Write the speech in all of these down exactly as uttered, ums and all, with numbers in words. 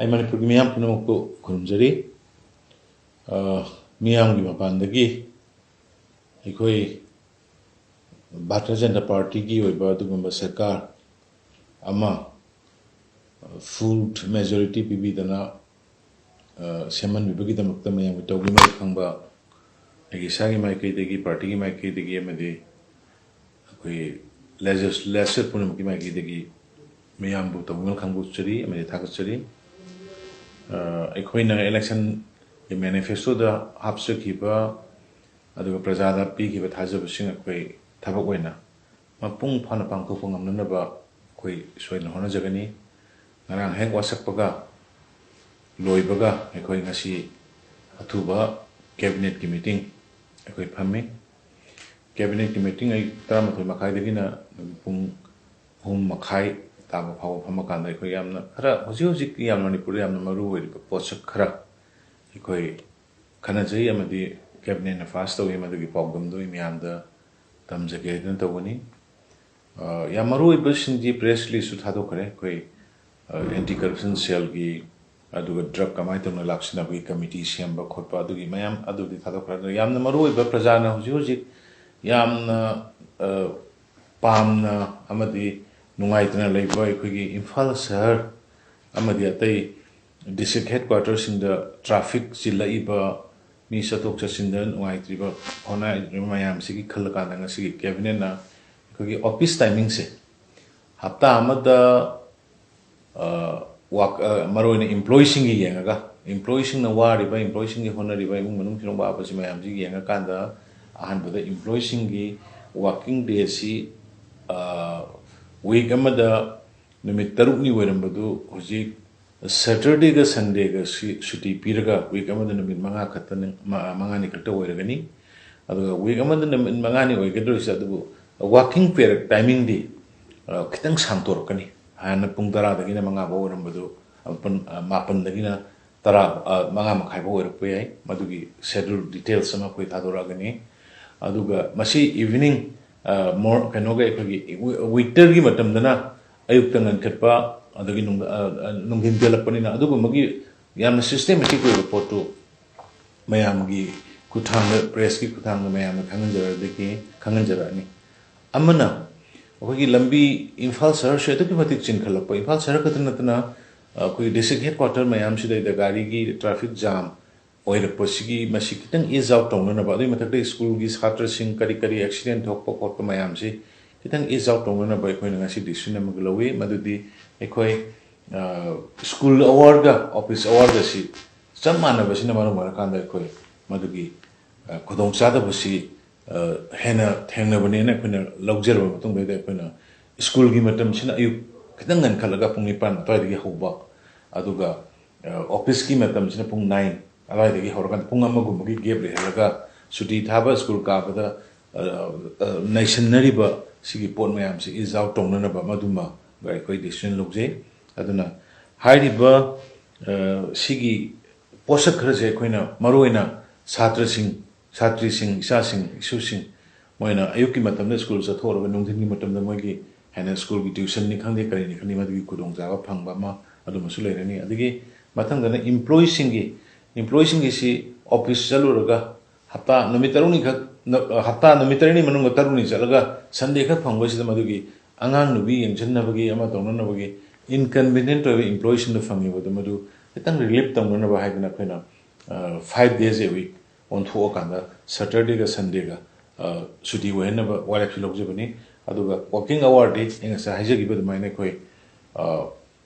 ꯑꯩ ꯃꯅꯤꯄꯨꯔꯒꯤ ꯃꯤꯌꯥꯝ ꯄꯨꯝꯅꯃꯛꯄꯨ ꯈꯨꯔꯨꯝꯖꯔꯤ꯫ ꯑ, ꯃꯤꯌꯥꯝꯒꯤ ꯃꯄꯥꯟꯗꯒꯤ ꯑꯩꯈꯣꯏ ꯚꯥꯔꯇꯤꯌ ꯖꯅꯇꯥ ꯄꯥꯔꯇꯤꯒꯤ ꯑꯣꯏꯕ ꯑꯗꯨꯒꯨꯝꯕ ꯁꯔꯀꯥꯔ ꯑꯃ, ꯑ, ꯐꯨꯜ ꯃꯦꯖꯣꯔꯤꯇꯤ ꯄꯤꯕꯤꯗꯅ, ꯑ, ꯁꯦꯝꯍꯟꯕꯤꯕꯒꯤꯗꯃꯛꯇ ꯃꯌꯥꯝꯒꯤ ꯇꯧꯕꯤꯃꯜ ꯈꯪꯕ, ꯑꯩꯒꯤ ꯏꯁꯥꯒꯤ ꯃꯥꯏꯀꯩꯗꯒꯤ, ꯄꯥꯔꯇꯤꯒꯤ ꯃꯥꯏꯀꯩꯗꯒꯤ ꯑꯃꯗꯤ ꯑꯩꯈꯣꯏ ꯂꯦꯖꯤꯁ-, ꯂꯦꯖꯤꯁꯂꯦꯆꯔ ꯄꯨꯝꯅꯃꯛꯀꯤ ꯃꯥꯏꯀꯩꯗꯒꯤ ꯃꯤꯌꯥꯝꯕꯨ ꯇꯧꯕꯤꯃꯜ ꯈꯪꯗꯣꯛꯆꯔꯤ ꯑꯃꯗꯤ ꯊꯥꯒꯠꯆꯔꯤ꯫ ꯑ, ꯑꯩꯈꯣꯏꯅ ꯏꯂꯦꯛꯁꯟꯒꯤ ꯃꯦꯅꯤꯐꯦꯁꯇꯣꯗ ꯍꯥꯞꯆꯈꯤꯕ ꯑꯗꯨꯒ ꯄ꯭ꯔꯖꯥꯗ ꯄꯤꯈꯤꯕ ꯊꯥꯖꯕꯁꯤꯡ ꯑꯩꯈꯣꯏ ꯊꯕꯛ ꯑꯣꯏꯅ ꯃꯄꯨꯡ ꯐꯥꯅ ꯄꯥꯡꯊꯣꯛꯄ ꯉꯝꯅꯅꯕ ꯑꯩꯈꯣꯏ ꯁꯣꯏꯗꯅ ꯍꯣꯠꯅꯖꯒꯅꯤ꯫ ꯉꯔꯥꯡ ꯍꯦꯛ ꯋꯥꯁꯛꯄꯒ ꯂꯣꯏꯕꯒ ꯑꯩꯈꯣꯏ ꯉꯁꯤ ꯑꯊꯨꯕ ꯀꯦꯕꯤꯅꯦꯠꯀꯤ ꯃꯤꯇꯤꯡ ꯑꯩꯈꯣꯏ ꯐꯝꯃꯤ꯫ ꯀꯦꯕꯤꯅꯦꯠꯀꯤ ꯃꯤꯇꯤꯡ ꯑꯩ ꯇꯔꯥꯃꯥꯊꯣꯏ ꯃꯈꯥꯏꯗꯒꯤꯅ ꯄꯨꯡ ꯑꯍꯨꯝ ꯃꯈꯥꯏ ꯇꯥꯕ ꯐꯥꯎꯕ ꯐꯝꯃꯀꯥꯟꯗ ꯑꯩꯈꯣꯏ ꯌꯥꯝꯅ ꯈꯔ ꯍꯧꯖꯤꯛ ꯍꯧꯖꯤꯛꯇꯤ ꯌꯥꯝ ꯃꯅꯤꯄꯨꯔꯗ ꯌꯥꯝꯅ ꯃꯔꯨ ꯑꯣꯏꯔꯤꯕ ꯄꯣꯠꯁꯛ ꯈꯔ ꯑꯩꯈꯣꯏ ꯈꯟꯅꯖꯩ ꯑꯃꯗꯤ ꯀꯦꯕꯤꯅꯦꯠꯅ ꯄꯥꯁ ꯇꯧꯏ, ꯃꯗꯨꯒꯤ ꯄꯥꯎꯗꯝꯗꯨ ꯑꯩ ꯃꯌꯥꯝꯗ ꯇꯝꯖꯒꯦ ꯍꯥꯏꯗꯨꯅ ꯇꯧꯕꯅꯤ꯫ ꯑ, ꯌꯥꯝ ꯃꯔꯨ ꯑꯣꯏꯕꯁꯤꯡꯗꯤ ꯄ꯭ꯔꯦꯁ ꯔꯤꯂꯤꯖꯁꯨ ꯊꯥꯗꯣꯛꯈ꯭ꯔꯦ꯫ ꯑꯩꯈꯣꯏ, ꯑ, ꯑꯦꯟꯇꯤ ꯀꯔꯞꯁꯟ ꯁꯦꯜꯒꯤ, ꯑꯗꯨꯒ ꯗ꯭ꯔꯒ ꯀꯃꯥꯏꯅ ꯇꯧꯅ ꯂꯥꯛꯁꯤꯟꯅꯕꯒꯤ ꯀꯃꯤꯇꯤ ꯁꯦꯝꯕ ꯈꯣꯠꯄ ꯑꯗꯨꯒꯤ ꯃꯌꯥꯝ ꯑꯗꯨꯗꯤ ꯊꯥꯗꯣꯛꯈ꯭ꯔꯦ꯫ ꯑꯗꯨꯅ ꯌꯥꯝꯅ ꯃꯔꯨ ꯑꯣꯏꯕ ꯄ꯭ꯔꯖꯥꯅ ꯍꯧꯖꯤꯛ ꯍꯧꯖꯤꯛ ꯌꯥꯝꯅ, ꯑ, ꯄꯥꯝꯅ ꯑꯃꯗꯤ ꯅꯨꯡꯉꯥꯏꯇꯅ ꯂꯩꯕ ꯑꯩꯈꯣꯏꯒꯤ ꯏꯝꯐꯥꯜ ꯁꯍꯔ ꯑꯃꯗꯤ ꯑꯇꯩ ꯗꯤꯁꯇ꯭ꯔꯤꯛ ꯍꯦꯗ ꯀ꯭ꯋꯥꯇꯔꯁꯤꯡꯗ ꯇ꯭ꯔꯥꯐꯤꯛ ꯆꯤꯜꯂꯛꯏꯕ, ꯃꯤ ꯆꯠꯊꯣꯛ ꯆꯠꯁꯤꯟꯗ ꯅꯨꯡꯉꯥꯏꯇ꯭ꯔꯤꯕ, ꯍꯣꯠꯅꯔꯤꯕ ꯃꯌꯥꯝꯁꯤꯒꯤ ꯈꯜꯂꯀꯥꯟꯗ ꯉꯁꯤꯒꯤ ꯀꯦꯕꯤꯅꯦꯠꯅ ꯑꯩꯈꯣꯏꯒꯤ ꯑꯣꯐꯤꯁ ꯇꯥꯏꯃꯤꯡꯁꯦ ꯍꯞꯇꯥ ꯑꯃꯗ, ꯑ, ꯋꯥꯛ-, ꯑ, ꯃꯔꯨꯑꯣꯏꯅ ꯏꯝꯄ꯭ꯂꯣꯌꯤꯁꯤꯡꯒꯤ ꯌꯦꯡꯉꯒ, ꯏꯝꯄ꯭ꯂꯣꯌꯤꯁꯤꯡꯅ ꯋꯥꯔꯤꯕ, ꯏꯝꯄ꯭ꯂꯣꯌꯤꯁꯤꯡꯒꯤ ꯍꯣꯠꯅꯔꯤꯕ, ꯏꯃꯨꯡ ꯃꯅꯨꯡ ꯐꯤꯕꯝ ꯋꯥꯕꯁꯤ ꯃꯌꯥꯝꯁꯤ ꯌꯦꯡꯉꯀꯥꯟꯗ ꯑꯍꯥꯟꯕꯗ ꯏꯝꯄ꯭ꯂꯣꯌꯤꯁꯤꯡꯒꯤ ꯋꯥꯔꯀꯤꯡ ꯗꯦꯁꯤ, ꯑ, ꯋꯤꯛ ꯑꯃꯗ ꯅꯨꯃꯤꯠ ꯇꯔꯨꯛꯅꯤ ꯑꯣꯏꯔꯝꯕꯗꯨ ꯍꯧꯖꯤꯛ ꯁꯦꯇꯔꯗꯦꯒ ꯁꯟꯗꯦꯒ ꯁꯤ-, ꯁꯨꯇꯤ ꯄꯤꯔꯒ ꯋꯤꯛ ꯑꯃꯗ ꯅꯨꯃꯤꯠ ꯃꯉꯥ ꯈꯛꯇꯅꯤ, ꯃ-, ꯃꯉꯥꯅꯤ ꯈꯛꯇ ꯑꯣꯏꯔꯒꯅꯤ꯫ ꯑꯗꯨꯒ ꯋꯤꯛ ꯑꯃꯗ ꯅꯨꯃꯤꯠ ꯃꯉꯥꯅꯤ ꯑꯣꯏꯒꯗꯧꯔꯤꯁꯦ, ꯑꯗꯨꯕꯨ ꯋꯥꯔꯀꯤꯡ ꯄꯦꯔꯠ ꯇꯥꯏꯃꯤꯡꯗꯤ, ꯑ, ꯈꯤꯇꯪ ꯁꯥꯡꯇꯣꯔꯛꯀꯅꯤ꯫ ꯍꯥꯟꯅ ꯄꯨꯡ ꯇꯔꯥꯗꯒꯤꯅ ꯃꯉꯥ ꯐꯥꯎ ꯑꯣꯏꯔꯝꯕꯗꯨ, ꯑ, ꯄꯨꯡ, ꯑ, ꯃꯥꯄꯟꯗꯒꯤꯅ ꯇꯔꯥ, ꯑ, ꯃꯉꯥ ꯃꯈꯥꯏ ꯐꯥꯎ ꯑꯣꯏꯔꯛꯄ ꯌꯥꯏ꯫ ꯃꯗꯨꯒꯤ ꯁꯦꯗ꯭ꯌꯨꯜ ꯗꯤꯇꯦꯜꯁ ꯑꯃ ꯑꯩꯈꯣꯏ ꯊꯥꯗꯣꯔꯛꯑꯒꯅꯤ꯫ ꯑꯗꯨꯒ ꯃꯁꯤ ꯏꯚꯤꯅꯤꯡ, ꯑ, ꯃꯣꯔ-, ꯀꯩꯅꯣꯒ ꯑꯩꯈꯣꯏꯒꯤ ꯋꯤ-, ꯋꯤꯟꯇꯔꯒꯤ ꯃꯇꯝꯗꯅ ꯑꯌꯨꯛꯇ ꯉꯟꯈꯠꯄ, ꯑꯗꯒꯤ ꯅꯨꯡ-, ꯑ, ꯑ, ꯅꯨꯡꯊꯤꯟ ꯇꯦꯜꯂꯛꯄꯅꯤꯅ ꯑꯗꯨꯒꯨꯝꯕꯒꯤ ꯌꯥꯝꯅ systematic ꯑꯣꯏꯕ ꯄꯣꯠꯇꯨ ꯃꯌꯥꯝꯒꯤ ꯈꯨꯠꯊꯥꯡꯗ, pressꯀꯤ ꯈꯨꯠꯊꯥꯡꯗ ꯃꯌꯥꯝꯅ ꯈꯪꯍꯟꯖꯔꯛꯑꯗꯤ, ꯈꯪꯍꯟꯖꯔꯛꯑꯅꯤ꯫ ꯑꯃꯅ, ꯑꯩꯈꯣꯏꯒꯤ ꯂꯝꯕꯤ, ꯏꯝꯐꯥꯜ ꯁꯍꯔꯁꯦ ꯑꯗꯨꯛꯀꯤ ꯃꯇꯤꯛ ꯆꯤꯟꯈꯠꯂꯛꯄ, ꯏꯝꯐꯥꯜ ꯁꯍꯔ ꯈꯛꯇ ꯅꯠꯇꯅ, ꯑ, ꯑꯩꯈꯣꯏꯒꯤ district headquarter ꯃꯌꯥꯝꯁꯤꯗꯩꯗ ꯒꯥꯔꯤꯒꯤ traffic jam ꯑꯣꯏꯔꯛꯄꯁꯤꯒꯤ, ꯃꯁꯤ ꯈꯤꯇꯪ ease out ꯇꯧꯅꯅꯕ, ꯑꯗꯨꯒꯤ ꯃꯊꯛꯇ ꯁ꯭ꯀꯨꯜꯒꯤ ꯁꯥꯇ꯭ꯔꯁꯤꯡ ꯀꯔꯤ ꯀꯔꯤ accident ꯊꯣꯛꯄ ꯈꯣꯠꯄ ꯃꯌꯥꯝꯁꯤ ꯈꯤꯇꯪ ease out ꯇꯧꯅꯅꯕ ꯑꯩꯈꯣꯏꯅ ꯉꯁꯤ decision ꯑꯃꯒ ꯂꯧꯏ꯫ ꯃꯗꯨꯗꯤ ꯑꯩꯈꯣꯏ, ꯑ, school hourꯒ office hourꯒꯁꯤ ꯆꯞ ꯃꯥꯟꯅꯕꯁꯤꯅ ꯃꯔꯝ ꯑꯣꯏꯔꯀꯥꯟꯗ ꯑꯩꯈꯣꯏ ꯃꯗꯨꯒꯤ, ꯑ, ꯈꯨꯗꯣꯡꯆꯥꯗꯕꯁꯤ, ꯑ, ꯍꯦꯟꯅ ꯊꯦꯡꯅꯕꯅꯦꯅ ꯑꯩꯈꯣꯏꯅ ꯂꯧꯖꯔꯕ ꯃꯇꯨꯡꯗꯩꯗ ꯑꯩꯈꯣꯏꯅ ꯁ꯭ꯀꯨꯜꯒꯤ ꯃꯇꯝꯁꯤꯅ ꯑꯌꯨꯛ ꯈꯤꯇꯪ ꯉꯟꯈꯠꯂꯒ ꯄꯨꯡ ꯅꯤꯄꯥꯟ ꯑꯗꯨꯋꯥꯏꯗꯒꯤ ꯍꯧꯕ, ꯑꯗꯨꯒ, ꯑ, officeꯀꯤ ꯃꯇꯝꯁꯤꯅ ꯄꯨꯡ nine ꯑꯗꯨꯋꯥꯏꯗꯒꯤ ꯍꯧꯔꯀꯥꯟꯗ ꯄꯨꯡ ꯑꯃꯒꯨꯝꯕꯒꯤ gap ꯂꯩꯍꯜꯂꯒ ꯁꯨꯇꯤ ꯊꯥꯕ ꯁ꯭ꯀꯨꯜ ꯀꯥꯕꯗ, ꯑ, ꯑ, ꯅꯩꯁꯤꯟꯅꯔꯤꯕ ꯁꯤꯒꯤ ꯄꯣꯠ ꯃꯌꯥꯝꯁꯤ ease out ꯇꯧꯅꯅꯕ ꯃꯗꯨꯃ ꯑꯩꯈꯣꯏ decision ꯂꯧꯖꯩ꯫ ꯑꯗꯨꯅ ꯍꯥꯏꯔꯤꯕ, ꯑ, ꯁꯤꯒꯤ ꯄꯣꯠꯁꯛ ꯈꯔꯁꯦ ꯑꯩꯈꯣꯏꯅ ꯃꯔꯨꯑꯣꯏꯅ ꯁꯥꯇ꯭ꯔꯁꯤꯡ, ꯁꯥꯇ꯭ꯔꯤꯁꯤꯡ, ꯏꯆꯥꯁꯤꯡ, ꯏꯁꯨꯁꯤꯡ, ꯃꯣꯏꯅ ꯑꯌꯨꯛꯀꯤ ꯃꯇꯝꯗ ꯁ꯭ꯀꯨꯜ ꯆꯠꯊꯣꯛꯑꯒ ꯅꯨꯡꯊꯤꯟꯒꯤ ꯃꯇꯝꯗ ꯃꯣꯏꯒꯤ ꯍꯦꯟꯅ ꯁ꯭ꯀꯨꯜꯒꯤ tuitionꯅꯤ ꯈꯪꯗꯦ, ꯀꯔꯤꯅꯤ ꯈꯪꯗꯦ, ꯃꯗꯨꯒꯤ ꯈꯨꯗꯣꯡꯆꯥꯕ ꯐꯪꯕ ꯑꯃ ꯑꯗꯨꯃꯁꯨ ꯂꯩꯔꯅꯤ꯫ ꯑꯗꯒꯤ ꯃꯊꯪꯗꯅ employeeꯁꯤꯡꯒꯤ, employeeꯁꯤꯡꯒꯤꯁꯤ office ꯆꯠꯂꯨꯔꯒ ꯍꯞꯇꯥ ꯅꯨꯃꯤꯠ ꯇꯔꯨꯛꯅꯤꯈꯛ, ꯅ-, ꯍꯞꯇꯥ ꯅꯨꯃꯤꯠ ꯇꯔꯦꯠꯅꯤ ꯃꯅꯨꯡꯗ ꯇꯔꯨꯛꯅꯤ ꯆꯠꯂꯒ Sunday ꯈꯛ ꯐꯪꯕꯁꯤꯗ ꯃꯗꯨꯒꯤ ꯑꯉꯥꯡ ꯅꯨꯕꯤ ꯌꯦꯡꯁꯤꯟꯅꯕꯒꯤ ꯑꯃ ꯇꯧꯅꯅꯕꯒꯤ inconvenient ꯑꯣꯏꯕ employeeꯁꯤꯡꯗ ꯐꯪꯉꯤꯕꯗꯨ ꯃꯗꯨ ꯈꯤꯇꯪ relief ꯇꯧꯅꯅꯕ ꯍꯥꯏꯗꯅ ꯑꯩꯈꯣꯏꯅ, ꯑ, five days a week ꯑꯣꯟꯊꯣꯛꯑꯀꯥꯟꯗ Saturdayꯒ Sundayꯒ, ꯑ, ꯁꯨꯇꯤ ꯑꯣꯏꯍꯟꯅꯕ ꯋꯥꯔꯦꯞꯁꯨ ꯂꯧꯖꯕꯅꯤ꯫ ꯑꯗꯨꯒ working hourꯗꯤ ꯑꯩ ꯉꯁꯥꯏ ꯍꯥꯏꯖꯈꯤꯕ ꯑꯗꯨꯃꯥꯏꯅ ꯑꯩꯈꯣꯏ, ꯑ,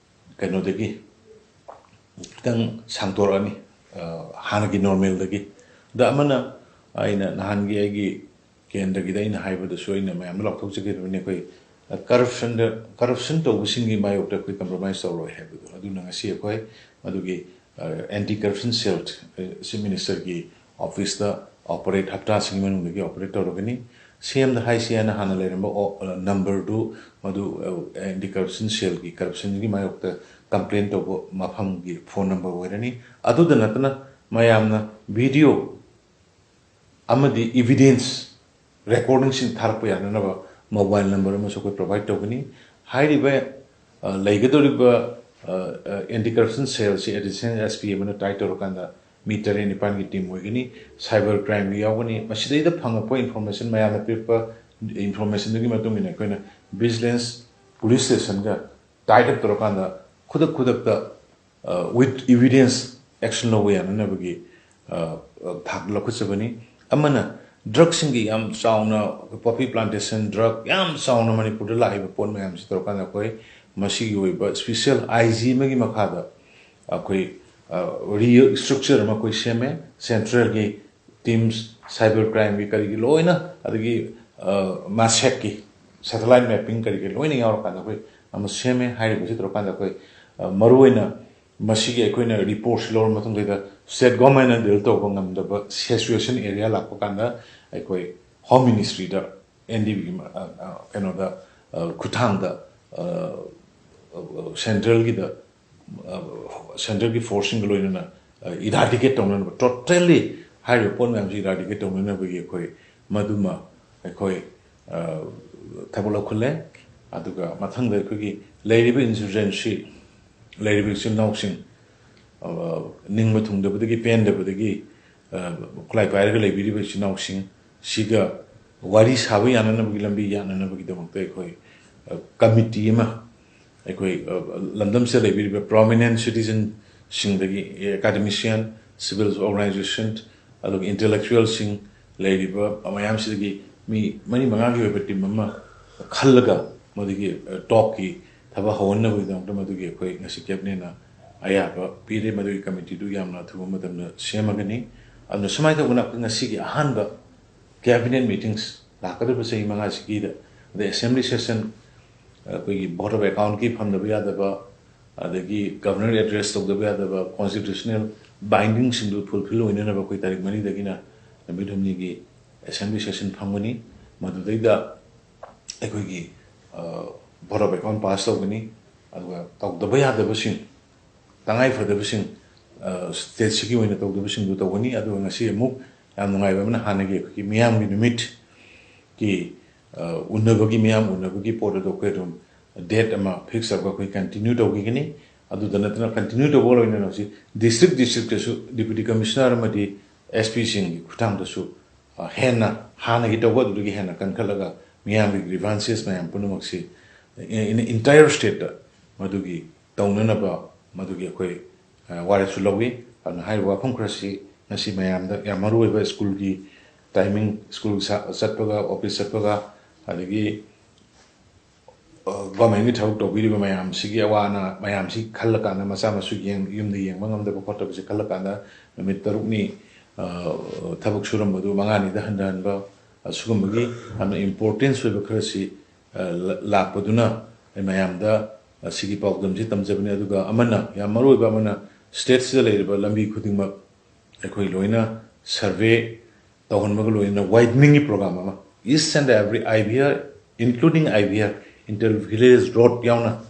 ꯀꯩꯅꯣꯗꯒꯤ ꯈꯤꯇꯪ ꯁꯥꯡꯗꯣꯔꯛꯑꯅꯤ, ꯑ, ꯍꯥꯟꯅꯒꯤ normalꯗꯒꯤ꯫ ꯑꯗ ꯑꯃꯅ ꯑꯩꯅ ꯅꯍꯥꯟꯒꯤ ꯑꯩꯒꯤ ꯀꯦꯟꯗ꯭ꯔꯒꯤꯗ ꯑꯩꯅ ꯍꯥꯏꯕꯗꯁꯨ ꯑꯩꯅ ꯃꯌꯥꯝꯗ ꯂꯥꯎꯊꯣꯛꯆꯒꯗꯕꯅꯤ, ꯑꯩꯈꯣꯏ corruptionꯗ, corruption ꯇꯧꯕꯁꯤꯡꯒꯤ ꯃꯥꯌꯣꯛꯇ ꯑꯩꯈꯣꯏ compromise ꯇꯧꯔꯣꯏ ꯍꯥꯏꯕꯗꯣ꯫ ꯑꯗꯨꯅ ꯉꯁꯤ ꯑꯩꯈꯣꯏ ꯃꯗꯨꯒꯤ, ꯑ, anti corruption cell, ꯑ, Chief Ministerꯒꯤ officeꯇ operate, ꯍꯞꯇꯥꯁꯤꯒꯤ ꯃꯅꯨꯡꯗꯒꯤ operate ꯇꯧꯔꯒꯅꯤ꯫ CMꯗ ꯍꯥꯏꯁꯤ ꯍꯥꯏꯅ ꯍꯥꯟꯅ ꯂꯩꯔꯝꯕ ꯑꯣ-, ꯑ, numberꯗꯨ ꯃꯗꯨ, ꯑ, anti corruption cellꯒꯤ corruptionꯒꯤ ꯃꯥꯌꯣꯛꯇ complain ꯇꯧꯕ ꯃꯐꯝꯒꯤ phone number ꯑꯣꯏꯔꯅꯤ꯫ ꯑꯗꯨꯗ ꯅꯠꯇꯅ ꯃꯌꯥꯝꯅ video ꯑꯃꯗꯤ evidence recordingꯁꯤꯡ ꯊꯥꯔꯛꯄ ꯌꯥꯅꯅꯕ mobile number ꯑꯃꯁꯨ ꯑꯩꯈꯣꯏ provide ꯇꯧꯒꯅꯤ꯫ ꯍꯥꯏꯔꯤꯕ, ꯑ, ꯂꯩꯒꯗꯧꯔꯤꯕ ꯑꯦꯟꯇꯤ ꯀꯔꯞꯁꯟ ꯁꯦꯜꯁꯤ ꯑꯦꯗꯤꯁꯅꯦꯜ ꯑꯦꯁ ꯄꯤ ꯑꯃꯅ ꯇꯥꯏꯠ ꯇꯧꯔꯀꯥꯟꯗ ꯃꯤ ꯇꯔꯦꯠ ꯅꯤꯄꯥꯟꯒꯤ ꯇꯤꯝ ꯑꯣꯏꯒꯅꯤ꯫ ꯁꯥꯏꯕꯔ ꯀ꯭ꯔꯥꯏꯝꯒꯤ ꯌꯥꯎꯒꯅꯤ꯫ ꯃꯁꯤꯗꯩꯗ ꯐꯪꯉꯛꯄ ꯏꯟꯐꯣꯔꯃꯦꯁꯟ, ꯃꯌꯥꯝꯅ ꯄꯤꯔꯛꯄ ꯏꯟꯐꯣꯔꯃꯦꯁꯟꯗꯨꯒꯤ ꯃꯇꯨꯡ ꯏꯟꯅ ꯑꯩꯈꯣꯏꯅ ꯚꯤꯖꯤꯂꯦꯟꯁ ꯄꯨꯂꯤꯁ ꯁ꯭ꯇꯦꯁꯟꯒ ꯇꯥꯏꯠ ꯑꯞ ꯇꯧꯔꯀꯥꯟꯗ ꯈꯨꯗꯛ ꯈꯨꯗꯛꯇ ꯋꯤꯠ ꯏꯚꯤꯗꯦꯟꯁ ꯑꯦꯛꯁꯟ ꯂꯧꯕ ꯌꯥꯅꯅꯕꯒꯤ ꯑ, ꯑ, ꯊꯥꯛ ꯂꯧꯈꯠꯆꯕꯅꯤ꯫ ꯑꯃꯅ ꯗ꯭ꯔꯒꯁꯤꯡꯒꯤ ꯌꯥꯝ ꯆꯥꯎꯅ, ꯄꯣꯄꯤ ꯄ꯭ꯂꯥꯟꯇꯦꯁꯟ ꯗ꯭ꯔꯒ ꯌꯥꯝ ꯆꯥꯎꯅ ꯃꯅꯤꯄꯨꯔꯗ ꯂꯥꯛꯏꯕ ꯄꯣꯠ ꯃꯌꯥꯝꯁꯤ ꯇꯧꯔꯀꯥꯟꯗ ꯑꯩꯈꯣꯏ ꯃꯁꯤꯒꯤ ꯑꯣꯏꯕ ꯁ꯭ꯄꯤꯁꯦꯜ ꯑꯥꯏ ꯖꯤ ꯑꯃꯒꯤ ꯃꯈꯥꯗ ꯑꯩꯈꯣꯏ ꯔꯤꯁꯇ꯭ꯔꯛꯆꯔ ꯑꯃ ꯑꯩꯈꯣꯏ ꯁꯦꯝꯃꯦ꯫ ꯁꯦꯟꯇ꯭ꯔꯦꯜꯒꯤ ꯇꯤꯝꯁ, ꯁꯥꯏꯕꯔ ꯀ꯭ꯔꯥꯏꯝꯒꯤ ꯀꯔꯤꯒꯤ ꯂꯣꯏꯅ, ꯑꯗꯒꯤ ꯃꯥꯁꯦꯛꯀꯤ ꯁꯦꯇꯦꯂꯥꯏꯠ ꯃꯦꯞꯄꯤꯡ ꯀꯔꯤ ꯀꯔꯤ ꯂꯣꯏꯅ ꯌꯥꯎꯔꯀꯥꯟꯗ ꯑꯩꯈꯣꯏ ꯑꯃ ꯁꯦꯝꯃꯦ꯫ ꯍꯥꯏꯔꯤꯕꯁꯤ ꯇꯧꯔꯀꯥꯟꯗ ꯑꯩꯈꯣꯏ ꯑ, ꯃꯔꯨꯑꯣꯏꯅ ꯃꯁꯤꯒꯤ ꯑꯩꯈꯣꯏꯅ ꯔꯤꯄꯣꯔꯠꯁꯤ ꯂꯧꯔ ꯃꯇꯨꯡꯗꯩꯗ ꯁ꯭ꯇꯦꯠ ꯒꯣꯔꯃꯦꯟꯅ ꯗꯤꯜ ꯇꯧꯕ ꯉꯝꯗꯕ ꯁꯤꯆꯨꯋꯦꯁꯟ ꯑꯦꯔꯤꯌꯥ ꯂꯥꯛꯄ ꯀꯥꯟꯗ ꯑꯩꯈꯣꯏ ꯍꯣꯝ ꯃꯤꯅꯤꯁꯇ꯭ꯔꯤꯗ, ꯑꯦꯟ ꯗꯤ ꯕꯤꯒꯤ ꯀꯩꯅꯣꯗ, ꯑ, ꯈꯨꯠꯊꯥꯡꯗ, ꯑ, ꯁꯦꯟꯇ꯭ꯔꯦꯜꯒꯤꯗ, ꯑ, ꯁꯦꯟꯇ꯭ꯔꯦꯜꯒꯤ ꯐꯣꯔꯁꯁꯤꯡꯒ ꯂꯣꯏꯅꯅ, ꯑ, ꯏꯔꯥꯗꯤꯀꯦꯠ ꯇꯧꯅꯅꯕ, ꯇꯣꯇꯦꯜꯂꯤ ꯍꯥꯏꯔꯤꯕ ꯄꯣꯠ ꯃꯌꯥꯝꯁꯤ ꯏꯔꯥꯗꯤꯀꯦꯠ ꯇꯧꯅꯅꯕꯒꯤ ꯑꯩꯈꯣꯏ ꯃꯗꯨꯃ ꯑꯩꯈꯣꯏ, ꯑ, ꯊꯕꯛ ꯂꯧꯈꯠꯂꯦ꯫ ꯑꯗꯨꯒ ꯃꯊꯪꯗ ꯑꯩꯈꯣꯏꯒꯤ ꯂꯩꯔꯤꯕ ꯏꯟꯁꯔꯖꯦꯟꯁꯤ, ꯂꯩꯔꯤꯕ ꯏꯆꯤꯜ ꯏꯅꯥꯎꯁꯤꯡ, ꯑ, ꯅꯤꯡꯕ ꯊꯨꯡꯗꯕꯗꯒꯤ, ꯄꯦꯟꯗꯕꯗꯒꯤ, ꯑ, ꯈꯨꯠꯂꯥꯏ ꯄꯥꯏꯔꯒ ꯂꯩꯕꯤꯔꯤꯕ ꯏꯆꯤꯜ ꯏꯅꯥꯎꯁꯤꯡ ꯁꯤꯒ ꯋꯥꯔꯤ ꯁꯥꯕ ꯌꯥꯅꯅꯕꯒꯤ ꯂꯝꯕꯤ ꯌꯥꯅꯅꯕꯒꯤꯗꯃꯛꯇ ꯑꯩꯈꯣꯏ, ꯑ, ꯀꯃꯤꯇꯤ ꯑꯃ ꯑꯩꯈꯣꯏ, ꯑ, ꯂꯝꯗꯝꯁꯤꯗ ꯂꯩꯕꯤꯔꯤꯕ ꯄ꯭ꯔꯣꯃꯤꯅꯦꯟ ꯁꯤꯇꯤꯖꯟꯁꯤꯡꯗꯒꯤ, ꯑꯦꯀꯥꯗꯦꯃꯤꯁꯤꯌꯥꯟ, ꯁꯤꯚꯤꯜ ꯑꯣꯔꯒꯅꯥꯏꯖꯦꯁꯟ, ꯑꯗꯨꯒ ꯏꯟꯇꯦꯂꯦꯛꯆꯨꯋꯦꯜꯁꯤꯡ ꯂꯩꯔꯤꯕ ꯃꯌꯥꯝꯁꯤꯗꯒꯤ ꯃꯤ ꯃꯔꯤ ꯃꯉꯥꯒꯤ ꯑꯣꯏꯕ ꯇꯤꯝ ꯑꯃ ꯈꯜꯂꯒ ꯃꯗꯨꯒꯤ, ꯑ, ꯇꯣꯛꯀꯤ ꯊꯕꯛ ꯍꯧꯍꯟꯅꯕꯒꯤꯗꯃꯛꯇ ꯃꯗꯨꯒꯤ ꯑꯩꯈꯣꯏ ꯉꯁꯤ ꯀꯦꯕꯤꯅꯦꯠꯅ ꯑꯌꯥꯕ ꯄꯤꯔꯦ꯫ ꯃꯗꯨꯒꯤ ꯀꯃꯤꯇꯤꯗꯨ ꯌꯥꯝꯅ ꯑꯊꯨꯕ ꯃꯇꯝꯗ ꯁꯦꯝꯃꯒꯅꯤ꯫ ꯑꯗꯨꯅ ꯁꯨꯃꯥꯏꯅ ꯇꯧꯗꯅ ꯑꯩꯈꯣꯏ ꯉꯁꯤꯒꯤ ꯑꯍꯥꯟꯕ ꯀꯦꯕꯤꯅꯦꯠ ꯃꯤꯇꯤꯡꯁ ꯂꯥꯛꯀꯗꯧꯔꯤꯕ ꯆꯍꯤ ꯃꯉꯥꯁꯤꯒꯤꯗ, ꯑꯗꯩ ꯑꯦꯁꯦꯝꯕ꯭ꯂꯤ ꯁꯦꯁꯟ, ꯑꯩꯈꯣꯏꯒꯤ ꯚꯣꯠ ꯑꯣꯐ ꯑꯦꯀꯥꯎꯟꯠꯀꯤ ꯐꯝꯗꯕ ꯌꯥꯗꯕ, ꯑꯗꯒꯤ ꯒꯚꯔꯅꯔ ꯑꯦꯗ꯭ꯔꯦꯁ ꯇꯧꯗꯕ ꯌꯥꯗꯕ ꯀꯣꯟꯁꯇꯤꯇ꯭ꯌꯨꯁꯅꯦꯜ ꯕꯥꯏꯟꯗꯤꯡꯁꯤꯡꯗꯨ ꯐꯨꯜꯐꯤꯜ ꯑꯣꯏꯅꯅꯕ ꯑꯩꯈꯣꯏ ꯇꯥꯔꯤꯛ ꯃꯔꯤꯗꯒꯤꯅ ꯅꯨꯃꯤꯠ ꯍꯨꯝꯅꯤꯒꯤ ꯑꯦꯁꯦꯝꯕ꯭ꯂꯤ ꯁꯦꯁꯟ ꯐꯝꯒꯅꯤ꯫ ꯃꯗꯨꯗꯩꯗ ꯑꯩꯈꯣꯏꯒꯤ, ꯑ, ꯚꯣꯠ ꯑꯣꯐ ꯑꯦꯀꯥꯎꯟꯠ ꯄꯥꯁ ꯇꯧꯒꯅꯤ꯫ ꯑꯗꯨꯒ ꯇꯧꯗꯕ ꯌꯥꯗꯕꯁꯤꯡ, ꯇꯉꯥꯏ ꯐꯗꯕꯁꯤꯡ, ꯑ, ꯁ꯭ꯇꯦꯠꯁꯤꯒꯤ ꯑꯣꯏꯅ ꯇꯧꯗꯕꯁꯤꯡꯗꯨ ꯇꯧꯒꯅꯤ꯫ ꯑꯗꯨꯒ ꯉꯁꯤ ꯑꯃꯨꯛ ꯌꯥꯝ ꯅꯨꯡꯉꯥꯏꯕ ꯑꯃꯅ ꯍꯥꯟꯅꯒꯤ ꯑꯩꯈꯣꯏꯒꯤ ꯃꯤꯌꯥꯝꯒꯤ ꯅꯨꯃꯤꯠꯀꯤ, ꯑ, ꯎꯅꯕꯒꯤ, ꯃꯤꯌꯥꯝ ꯎꯅꯕꯒꯤ ꯄꯣꯠ ꯑꯗꯨ ꯑꯩꯈꯣꯏ ꯑꯗꯨꯝ ꯗꯦꯠ ꯑꯃ ꯐꯤꯛꯁ ꯇꯧꯔꯒ ꯑꯩꯈꯣꯏ ꯀꯟꯇꯤꯅ꯭ꯌꯨ ꯇꯧꯈꯤꯒꯅꯤ꯫ ꯑꯗꯨꯗ ꯅꯠꯇꯅ ꯀꯟꯇꯤꯅ꯭ꯌꯨ ꯇꯧꯕ ꯂꯣꯏꯅꯅ ꯍꯧꯖꯤꯛ ꯗꯤꯁꯇ꯭ꯔꯤꯛ ꯗꯤꯁꯇ꯭ꯔꯤꯛꯇꯁꯨ ꯗꯤꯄ꯭ꯌꯨꯇꯤ ꯀꯃꯤꯁꯅꯔ ꯑꯃꯗꯤ ꯑꯦꯁ ꯄꯤꯁꯤꯡꯒꯤ ꯈꯨꯠꯊꯥꯡꯗꯁꯨ ꯍꯦꯟꯅ ꯍꯥꯟꯅꯒꯤ ꯇꯧꯕ ꯑꯗꯨꯗꯒꯤ ꯍꯦꯟꯅ ꯀꯟꯈꯠꯂꯒ ꯃꯤꯌꯥꯝꯒꯤ ꯒ꯭ꯔꯤꯚꯥꯟꯁꯦꯁ ꯃꯌꯥꯝ ꯄꯨꯝꯅꯃꯛꯁꯤ ꯏꯟꯇꯥꯌꯔ ꯁ꯭ꯇꯦꯠꯇ ꯃꯗꯨꯒꯤ ꯇꯧꯅꯅꯕ ꯃꯗꯨꯒꯤ ꯑꯩꯈꯣꯏ ꯋꯥꯔꯦꯞꯁꯨ ꯂꯧꯏ꯫ ꯑꯗꯨꯅ ꯍꯥꯏꯔꯤꯕ ꯋꯥꯐꯝ ꯈꯔꯁꯤ ꯉꯁꯤ ꯃꯌꯥꯝꯗ ꯌꯥꯝ ꯃꯔꯨ ꯑꯣꯏꯕ ꯁ꯭ꯀꯨꯜꯒꯤ ꯇꯥꯏꯃꯤꯡ, ꯁ꯭ꯀꯨꯜ ꯆꯠꯄꯒ, ꯑꯣꯐꯤꯁ ꯆꯠꯄꯒ, ꯑꯗꯒꯤ ꯒꯣꯔꯃꯦꯟꯒꯤ ꯊꯕꯛ ꯇꯧꯕꯤꯔꯤꯕ ꯃꯌꯥꯝꯁꯤꯒꯤ ꯑꯋꯥ ꯑꯅꯥ ꯃꯌꯥꯝꯁꯤ ꯈꯜꯂꯀꯥꯟꯗ, ꯃꯆꯥ ꯃꯁꯨ ꯌꯨꯝꯗ ꯌꯦꯡꯕ ꯉꯝꯗꯕ ꯈꯣꯠꯇꯕꯁꯦ ꯈꯜꯂꯀꯥꯟꯗ, ꯅꯨꯃꯤꯠ ꯇꯔꯨꯛꯅꯤ ꯊꯕꯛ ꯁꯨꯔꯝꯕꯗꯨ ꯃꯉꯥꯅꯤꯗ ꯍꯟꯊꯍꯟꯕ, ꯑꯁꯤꯒꯨꯝꯕꯒꯤ ꯌꯥꯝꯅ ꯏꯝꯄꯣꯔꯇꯦꯟꯁ ꯑꯣꯏꯕ ꯈꯔꯁꯤ ꯂꯥꯛꯄꯗꯨꯅ ꯑꯩ ꯃꯌꯥꯝꯗ ꯑꯁꯤꯒꯤ ꯄꯥꯎꯗꯝꯁꯤ ꯇꯝꯖꯕꯅꯤ꯫ ꯑꯗꯨꯒ ꯑꯃꯅ, ꯌꯥꯝ ꯃꯔꯨ ꯑꯣꯏꯕ ꯑꯃꯅ, ꯁ꯭ꯇꯦꯠꯁꯤꯗ ꯂꯩꯔꯤꯕ ꯂꯝꯕꯤ ꯈꯨꯗꯤꯡꯃꯛ ꯑꯩꯈꯣꯏ ꯂꯣꯏꯅ ꯁꯔꯚꯦ ꯇꯧꯍꯟꯕꯒ ꯂꯣꯏꯅꯅ ꯋꯥꯏꯗꯅꯤꯡꯒꯤ ꯄ꯭ꯔꯣꯒ꯭ꯔꯥꯝ ꯑꯃ, each and every IVR, including IVR, inter village road ꯌꯥꯎꯅ,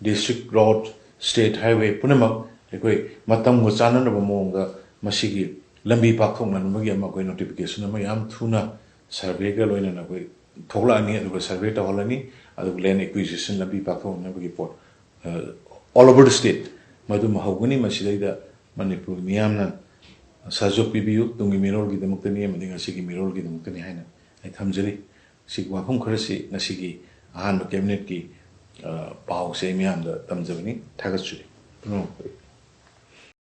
ꯗꯤꯁꯇ꯭ꯔꯤꯛ ꯔꯣꯗ, ꯁ꯭ꯇꯦꯠ ꯍꯥꯏꯋꯦ ꯄꯨꯝꯅꯃꯛ ꯑꯩꯈꯣꯏ ꯃꯇꯝꯒ ꯆꯥꯟꯅꯅꯕ ꯃꯑꯣꯡꯗ ꯃꯁꯤꯒꯤ ꯂꯝꯕꯤ ꯄꯥꯛꯊꯣꯛꯅꯅꯕꯒꯤ ꯑꯃ ꯑꯩꯈꯣꯏ ꯅꯣꯇꯤꯐꯤꯀꯦꯁꯟ ꯑꯃ ꯌꯥꯝ ꯊꯨꯅ ꯁꯔꯚꯦꯒ ꯂꯣꯏꯅꯅ ꯑꯩꯈꯣꯏ ꯊꯣꯛꯂꯛꯑꯅꯤ꯫ ꯑꯗꯨꯒ ꯁꯔꯚꯦ ꯇꯧꯍꯜꯂꯅꯤ꯫ ꯑꯗꯨꯒ ꯂꯦꯟ ꯑꯦꯀ꯭ꯋꯤꯖꯤꯁꯟ ꯂꯝꯕꯤ ꯄꯥꯛꯊꯣꯛꯅꯅꯕꯒꯤ ꯄꯣꯠ ꯑꯣꯜ ꯑꯣꯚꯔ ꯗ ꯁ꯭ꯇꯦꯠ ꯃꯗꯨꯃ ꯍꯧꯒꯅꯤ꯫ ꯃꯁꯤꯗꯩꯗ ꯃꯅꯤꯄꯨꯔ ꯃꯤꯌꯥꯝꯅ ꯁꯍꯖꯣꯛ ꯄꯤꯕꯤꯌꯨ꯫ ꯇꯨꯡꯒꯤ ꯃꯤꯔꯣꯜꯒꯤꯗꯃꯛꯇꯅꯤ ꯑꯃꯗꯤ ꯉꯁꯤꯒꯤ ꯃꯤꯔꯣꯜꯒꯤꯗꯃꯛꯇꯅꯤ ꯍꯥꯏꯅ ꯑꯩ ꯊꯝꯖꯔꯤ꯫ ꯁꯤꯒꯤ ꯋꯥꯐꯝ ꯈꯔꯁꯤ ꯉꯁꯤꯒꯤ ꯑꯍꯥꯟꯕ ꯀꯦꯕꯤꯅꯦꯠꯀꯤ ꯄꯥꯎꯁꯦ ꯑꯩ ꯃꯤꯌꯥꯝꯗ ꯇꯝꯖꯕꯅꯤ꯫ ꯊꯥꯒꯠꯆꯔꯤ꯫ ꯄꯨꯝꯅꯃꯛꯄꯨ꯫